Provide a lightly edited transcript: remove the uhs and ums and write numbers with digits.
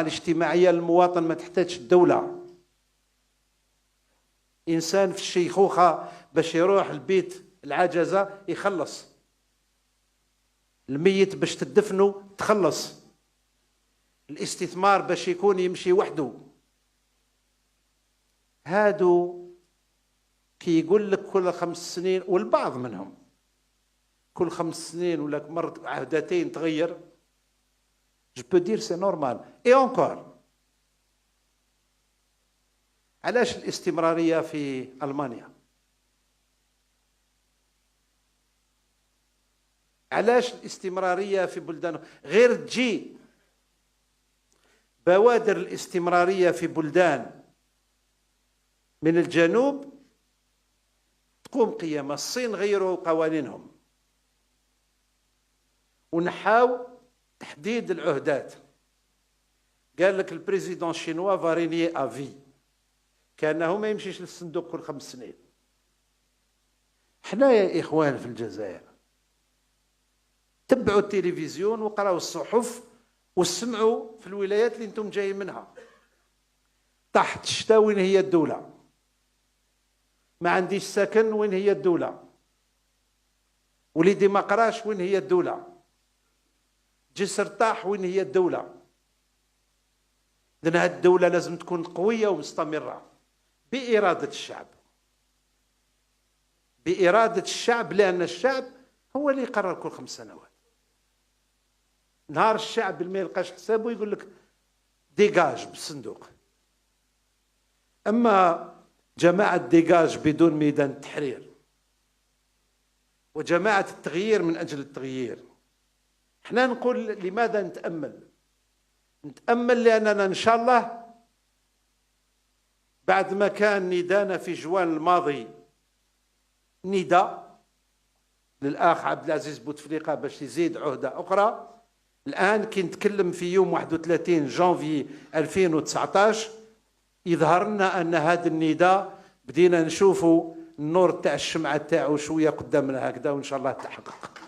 الاجتماعية للمواطن، ما تحتاجش الدولة. إنسان في الشيخوخة باش يروح البيت العجزة يخلص، الميت باش تدفنه تخلص، الاستثمار باش يكون يمشي وحده. هادو كي يقول لك كل 5 سنين، والبعض منهم كل 5 سنين ولا مرة عهدتين تغير، je peux dire c'est normal. et encore علاش الاستمرارية في ألمانيا؟ علاش الاستمرارية في بلدان غير؟ تجي بوادر الاستمرارية في بلدان من الجنوب تقوم قيامة. الصين غيروا قوانينهم ونحاو تحديد العهدات. قال لك ال président chinois va régner à vie، كأنه ما يمشيش للصندوق كل 5 سنين. حنا يا إخوان في الجزائر تبعوا التلفزيون وقراوا الصحف وسمعوا في الولايات اللي انتم جايين منها. تحت الشتاء وين هي الدولة؟ ما عنديش سكن وين هي الدولة؟ وليدي ما قراش وين هي الدولة؟ جسر طاح وين هي الدولة؟ لأن هذه الدولة لازم تكون قوية ومستمرة بإرادة الشعب، بإرادة الشعب، لأن الشعب هو اللي يقرر كل 5 سنوات. نهار الشعب اللي ما يلقاش حسابه يقول لك dégage بالصندوق. أما جماعة dégage بدون ميدان التحرير وجماعة التغيير من أجل التغيير، احنا نقول لماذا نتأمل؟ نتأمل لأننا إن شاء الله بعد ما كان ندانا في جوان الماضي نداء للأخ عبد العزيز بوتفليقة باش يزيد عهدة أخرى، الآن كي نتكلم في يوم 31 جانفي 2019 يظهر لنا أن هذا النداء بدينا نشوفوا النور تاع الشمعة تاعو شوية قدامنا هكذا، وإن شاء الله تحقق.